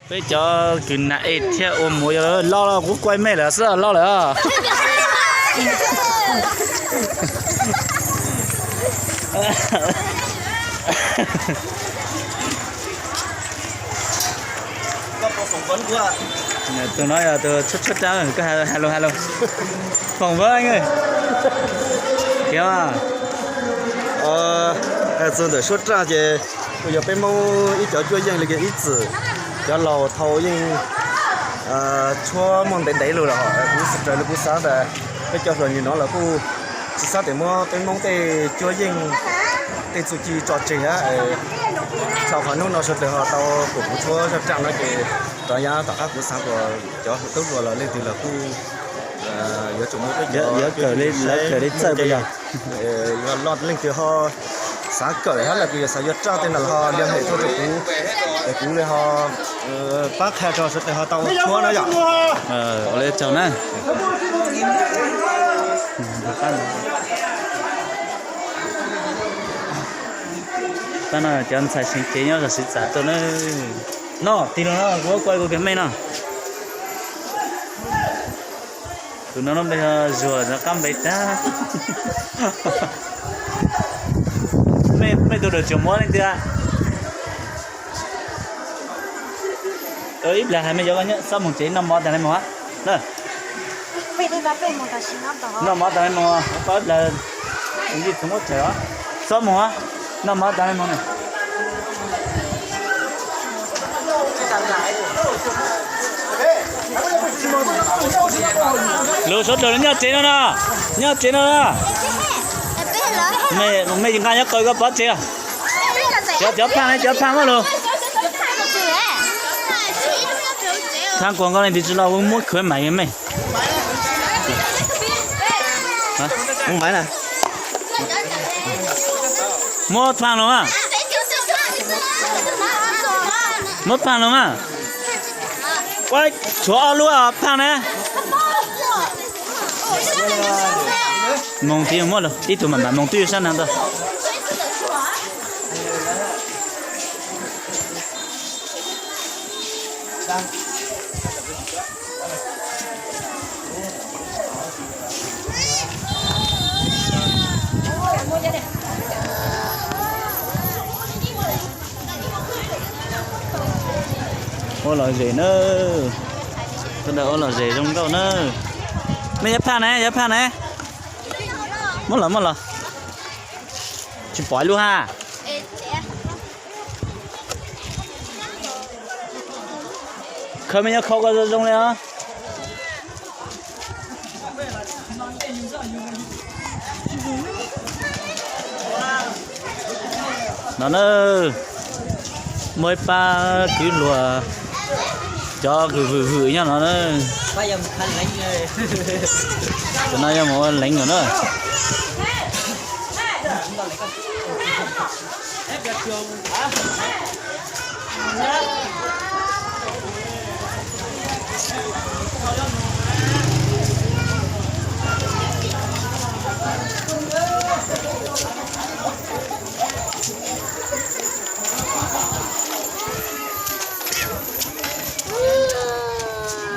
Peb cov kws nam ej thiab ua mus yog loj los kuv kuaj mej lawm xwb loj lawm. Tus no yog tus tshuab tshuab raj, koj hais lus hais lus. Phỏng vấn. Txog ntawm tshuab raj ces kuj yog peb Hmoob ib cov cuab yeej li ib txwm, cov laus thaum yeej tshuab muaj ntev ntev lug lawm. Kuv xav raws li kuv xav tas peb cov hluas nim no los kuj tsis xav tias muab peb Hmoob tej cuab yeej tej txuj ci tso tseg. Thaum qhov hnub no sawv daws ho tau kuv tshuab zaj raj no ces rov yam tom qab kuv xav tias cov tub hluas los leej twg los kuj yuav tsum muaj peb cov, yuav kawm li txawj puas yog? Yog leej twg ho xav kawm hab los kuj yog xav yuav raj tej no los ho liên hệ tuaj rau kuv, es kuv li ho pab qhia rau sawv daws ho tau ua tshuab na yom. Ua li tsaug na. Tab no cov ntxhais seev cev nyob zos Siv Txam tuaj na. No tig los no kuv kuaj kuv kiag mej no. Tus no lub npe Zuag, qab npe tag. Mej tus dawm tseem muab leej twg? Ib plag hais mej cov xob moog tsev, noj mov tas le moog. Noj mov tas le moog, ib plag txhob moog, noj mov tas le moog. Lug sawv daws nyob tsev no na, nyob tsev no na. Mej nqa nyob qw koj pov tsev. Cov, cov phaaj ne, cov phaaj muab lug. Thaab kuas nkauj leej twg tsi lug muab khwv maim mej. Muab phaaj lug mas. Muab phaaj lug mas. Ua tshuav ob lub phaaj na. Moog tig muab lug, ib tug mam mam moog twb sab nraag ntag. Ua lom zem na. Sawv daws ua lom zem zoo nkauj na. Mej yuav phaaj ne, yuav phaaj ne. Muab los, muab los. Tsis pom lub hab. Khaws mej nyob khau ko zoo zoo li os. No na, muaj ib pab kwv luag, cov kws vwm vwm nyob no na. Cov no yog mus ua leev lawm na.